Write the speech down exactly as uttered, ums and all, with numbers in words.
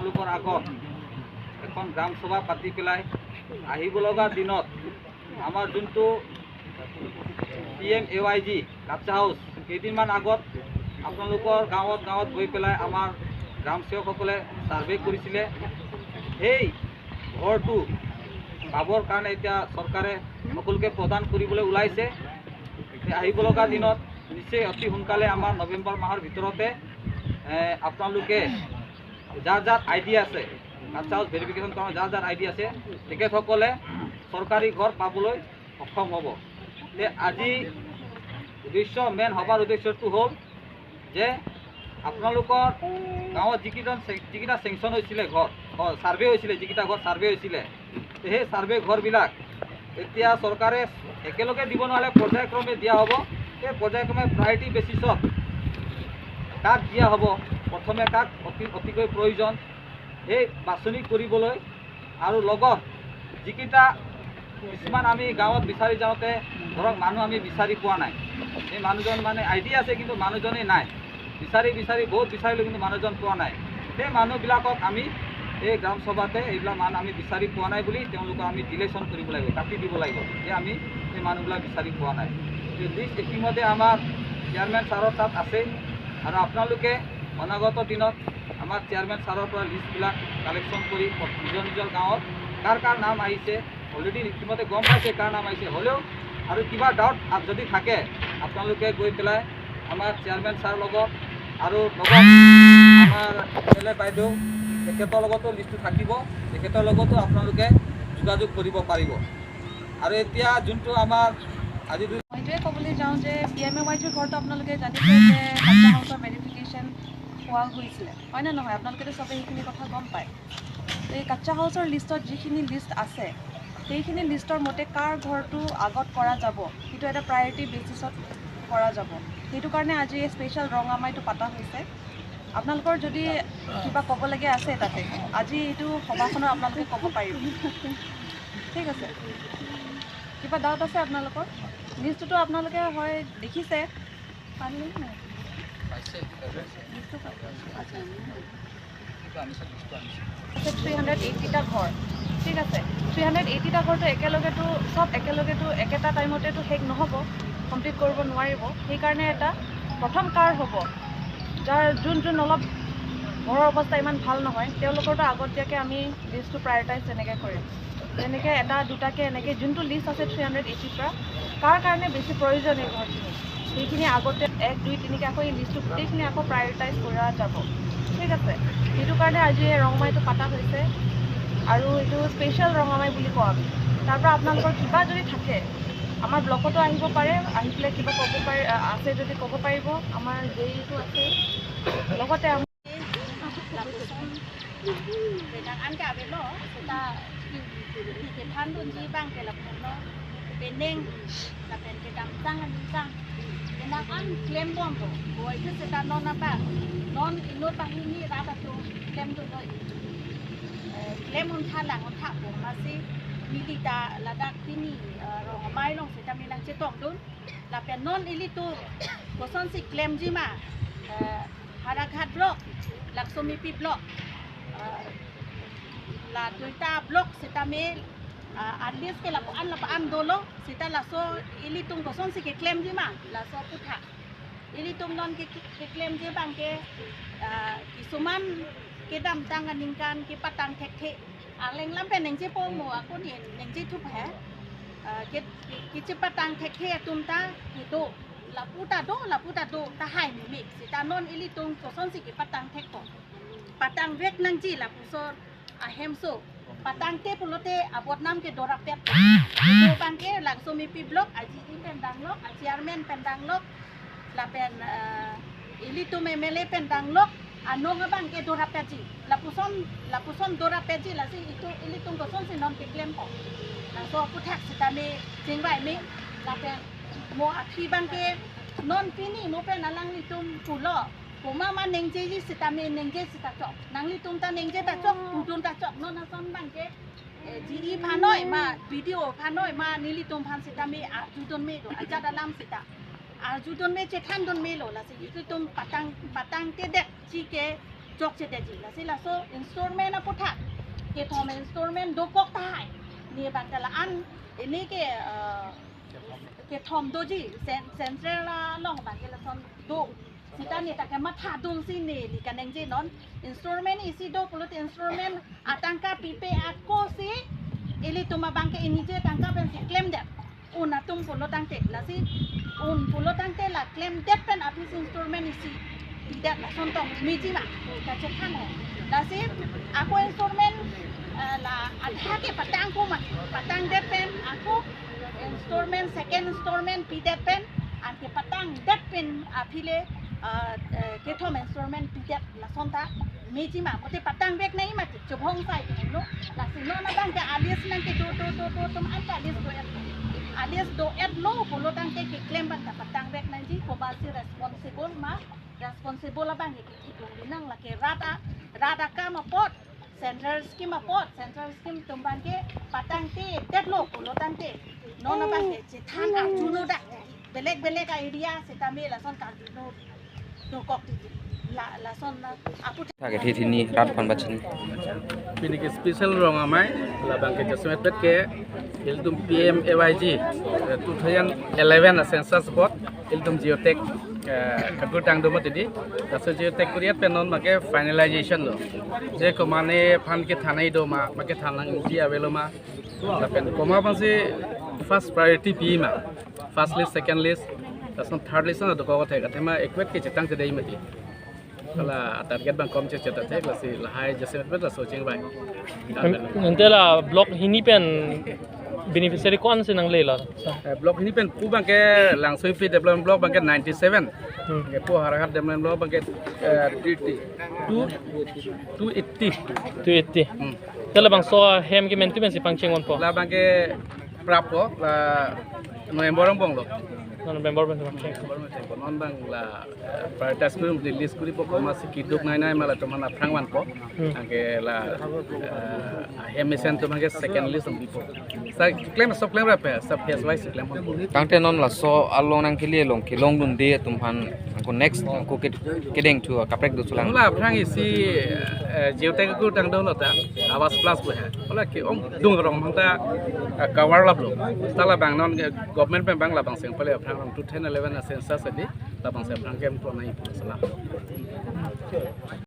আপোনালোকৰ আগত এখন গ্ৰাম সভা পাতি পেলাই আহিব লগা দিনত আমাৰ যোনটো P M A Y G কাচ্চা হাউচ, কেইদিনমান আগত আপোনালোকৰ গাঁৱত গাঁৱত গৈ পেলাই আমাৰ গ্ৰাম সেৱকসকলে ছাৰ্ভে কৰিছিলে। সেই ঘৰটো পাবৰ কাৰণে এতিয়া চৰকাৰে সকলোকে প্ৰদান কৰিবলৈ ওলাইছে। এই আহিব লগা দিনত নিশ্চয় অতি সোনকালে আমাৰ নৱেম্বৰ মাহৰ ভিতৰতে, এ, আপোনালোকে যাৰ যাৰ আই ডি আছে, কাচ্চা হাউচ ভেৰিফিকেশ্যন কৰা যাৰ যাৰ আই ডি আছে, তেখেতসকলে চৰকাৰী ঘৰ পাবলৈ সক্ষম হ'ব। তে আজি উদ্দেশ্য, মেইন সভাৰ উদ্দেশ্যটো হ'ল যে আপোনালোকৰ গাঁৱত যিকেইজন চে-, যিকেইটা চেংচন হৈছিলে ঘৰ, অ, ছাৰ্ভে হৈছিলে, যিকেইটা ঘৰ ছাৰ্ভে হৈছিলে, তে সেই ছাৰ্ভে ঘৰবিলাক এতিয়া চৰকাৰে একেলগে দিব নোৱাৰে, পৰ্যায়ক্ৰমে দিয়া হ'ব। সেই পৰ্যায়ক্ৰমে প্ৰায়ৰিটি বেচিছত কাক দিয়া হ'ব, প্ৰথমে কাক অতি, অতিকৈ প্ৰয়োজন, সেই বাছনি কৰিবলৈ। আৰু লগত যিকেইটা কিছুমান আমি গাঁৱত বিচাৰি যাওঁতে ধৰক মানুহ আমি বিচাৰি পোৱা নাই, সেই মানুহজন মানে আই ডি আছে কিন্তু মানুহজনেই নাই, বিচাৰি বিচাৰি বহুত বিচাৰিলোঁ কিন্তু মানুহজন পোৱা নাই। সেই মানুহবিলাকক আমি এই গ্ৰাম সভাতে এইবিলাক মানুহ আমি বিচাৰি পোৱা নাই বুলি তেওঁলোকক আমি ডিলিশ্যন কৰিব লাগিব, কাটি দিব লাগিব যে আমি সেই মানুহবিলাক বিচাৰি পোৱা নাই। এই লিষ্ট ইতিমধ্যে আমাৰ চেয়াৰমেন ছাৰৰ তাত আছে আৰু আপোনালোকে অনাগত দিনত আমাৰ চেয়াৰমেন ছাৰৰ পৰা লিষ্টবিলাক কালেকশ্যন কৰি নিজৰ নিজৰ গাঁৱত কাৰ কাৰ নাম আহিছে, অলৰেডি ইতিমধ্যে গম পাইছে কাৰ নাম আহিছে, হ'লেও আৰু কিবা ডাউট যদি থাকে আপোনালোকে গৈ পেলাই আমাৰ চেয়াৰমেন ছাৰ লগত আৰু লগত আমাৰ এম এল এ বাইদেউ, তেখেতৰ লগতো লিষ্টটো থাকিব, তেখেতৰ লগতো আপোনালোকে যোগাযোগ কৰিব পাৰিব। আৰু এতিয়া যোনটো আমাৰ আজি দু- মই এইটোৱে ক'বলৈ যাওঁ যে পি এম এ ৱাই জিৰ ঘৰটো আপোনালোকে জানিছে যে কাচ্চা হাউচৰ ভেৰিফিকেশ্যন হোৱা হৈছিলে, হয়নে নহয়? আপোনালোকেতো চবেই সেইখিনি কথা গম পায়। তো এই কাচ্চা হাউচৰ লিষ্টত যিখিনি লিষ্ট আছে, সেইখিনি লিষ্টৰ মতে কাৰ ঘৰটো আগত কৰা যাব, সেইটো এটা প্ৰায়ৰিটি বেচিছত কৰা যাব। সেইটো কাৰণে আজি এই স্পেচিয়েল ৰং আমাইটো পতা হৈছে। আপোনালোকৰ যদি কিবা ক'বলগীয়া আছে তাতে, আজি এইটো সভাখনত আপোনালোকে ক'ব পাৰিব। ঠিক আছে, কিবা ডাউট আছে আপোনালোকৰ? লিষ্টটোতো আপোনালোকে হয় দেখিছে, পালে নাই? লিষ্টটো পালে। আচ্ছা। আছে থ্ৰী হাণ্ড্ৰেড এইটিটা ঘৰ, ঠিক আছে। থ্ৰী হাণ্ড্ৰেড এইটিটা ঘৰটো একেলগেতো, চব একেলগেতো একেটা টাইমতেতো শেষ নহ'ব, কমপ্লিট কৰিব নোৱাৰিব। সেইকাৰণে এটা প্ৰথম কাৰ হ'ব, যাৰ যোন যোন অলপ ঘৰৰ অৱস্থা ইমান ভাল নহয়, তেওঁলোকৰতো আগতীয়াকৈ আমি লিষ্টটো প্ৰায়ৰিটাইজ তেনেকৈ কৰিম। যেনেকৈ এটা দুটাকৈ এনেকৈ যোনটো লিষ্ট আছে থ্ৰী হাণ্ড্ৰেড এইটিৰ পৰা, কাৰ কাৰণে বেছি প্ৰয়োজন এই ঘৰখিনি, সেইখিনি আগতে এক, দুই, তিনিকৈ আকৌ এই লিষ্টটো গোটেইখিনি আকৌ প্ৰায়ৰিটাইজ কৰা যাব, ঠিক আছে। সেইটো কাৰণে আজি এই ৰং আমাইটো পতা হৈছে আৰু এইটো স্পেচিয়েল ৰং আমাই বুলি কওঁ আমি। তাৰ পৰা আপোনালোকৰ কিবা যদি থাকে, আমাৰ ব্লকতো আহিব পাৰে, আহি পেলাই কিবা ক'ব পাৰে, আ, আছে যদি ক'ব পাৰিব। আমাৰ জে ইটো আছে, লগতে আমাৰ lapuson penang an ke avelo, seta kethandunji abang ke lapuson lo, penang lapen kedamtang aningtang penang an klembom lo, boi ke seta non abang, non inut banghini rat atum klemdunlo. Eh, klem untha lang untha po, masi neli ta ladak pini, eh, rong amei along seta menang chetongdun. Lapen non ilitum kosonsi klemji ma, eh, Howraghat block, Lakshmipi block, eh, la duita block sitame, eh, at least ke lapu-an lapu-an dolo, seta laso ilitum kosonsi keklemji ma, laso aputhak. Ilitum non ke, ke, keklemji abang ke, eh, kisuman kedamtang aningkan kepatang thekthe. Arleng lam pen ningjepo mo, ako ni ningjethup he. Eh, ke, ke, kechepatang thekthe atum ta kedo. Lapu ta do, lapu ta do, tahai meme. Seta non ilitum kosonsi kepatang thekpo. Patangvek nangji lapuson ahemso. Patangte pulote abodnam ke dorapet. Itu abang ke Lakshmipi block, a G E pen danglok, a chairman pen danglok, lapen, eh, ilitum M L A pen danglok, anong abang ke dorapetji. Lapuson, lapuson dorapetji, lasi itu ilitum kosonsi non keklempo. Laso aputhak sitame chingvai me, lapen mo aphi abang ke non pini mo pen alanglitum pulo. Komat ma ningjeji sitame ningje seta chok. Nanglitum ta ningje ta chok, pudun ta chok. Non ason abang ke, eh, G E aphan noi ma, B D O aphan noi ma, nelitum aphan sitame arjudun me do, ajat alam seta. Arjudun me chethandun melo, lasi ilitum patang, patangte det, chike, Dokchedetji. Lasi laso installment aputhak kethom installment dokok tahai. Ne abang ke la-an, ne ke, eh, kethom doji, cen-, central along abang ke lason do. Seta ne ta kematha dun si ne, ne kaningje non. Installment isi do pulote installment atangka pipe ako si ilitum abang ke inije tangka pensi klemdet. Un atum pulo tangte, lasi un pulo tangte la klemdet pen aphi si installment isi pidet, lason tong meji ma, kachethan ho. Lasi ako installment, eh, la adha ke patang ko ma, patangdet pen ako installment, second installment pidet pen, anke patangdet pen aphi le, eh, eh, kethom installment pidet, lason ta meji ma, mate patang vek nangji ma, chobhong sai no. Lasi non abang ke a-list nang kedo do do do atum anta a-list do-et. A-list do-etlo pulo tangte keklem abang ta patang vek nangji, komatsi responsible ma, responsible abang ke kidung binang, lake rat a, rat akam apot, central scheme apot, central scheme atum abang ke patangtedetlo pulo tangte non abang ke chethan arjuno dak, belek belek a-area setame lason karjuno dokok titi. La, lason na apu. Thak ethi thini rat aphan bachini. Pini ke special rong amei, labang ke jasemet pet ke ilitum P M A Y G, eh, two thousand eleven a census apot ilitum geotag, eh, kakur tang do mati di. Laso geotag kuri-et pen non abang ke finalization lo. Je komatne aphan kethan nangji do ma, abang kethan nangji avelo ma. Lapen komat aphansi first priority pi ma. First list, second list, lason third list na dokok thek, athema adequate ke chetangtedetji mati. Hala target abang kom chechethek, lasi lahai jasemet pet laso chingvai. Ante la block hini pen beneficiary ko-ansi nanglelo? Eh, block hini pen pu abang ke Langsoipi Development Block abang ke ninety-seven. Hmm. Ke pu Howraghat Development Block abang ke, eh, thirty. Two, two eighty. Two eighty. Hmm. Te labangso ahem ke mentu pensi pangcheng ponpo? Labang ke prappo, la November angbong lo. Non November pensi pangcheng. November angbong lo. Non abang la, eh, prioritize kuri, list kuri po, komatsi keduk nai nai ma latum aphan aphrang vanpo. Hmm. Anke la, eh, ahem mesen atum abang ke second list nangpipo. Sa klem, sob klemrap he, sa phase wise klem. Tangte non laso along nangkele along kelongdunde atum aphan, ako next, ako ke, kedeng thu kaprek do chulang. Mula aphrang isi, eh, geotag ko tang dolo ta, Awas Plus bo he. Mula ke-ongdung rong abang ta, eh, cover laplo. Ta labang non, eh, government pen abang labangsi pale aphrang rong two thousand eleven a census adi, labangsi aphrang kem ko nai salam.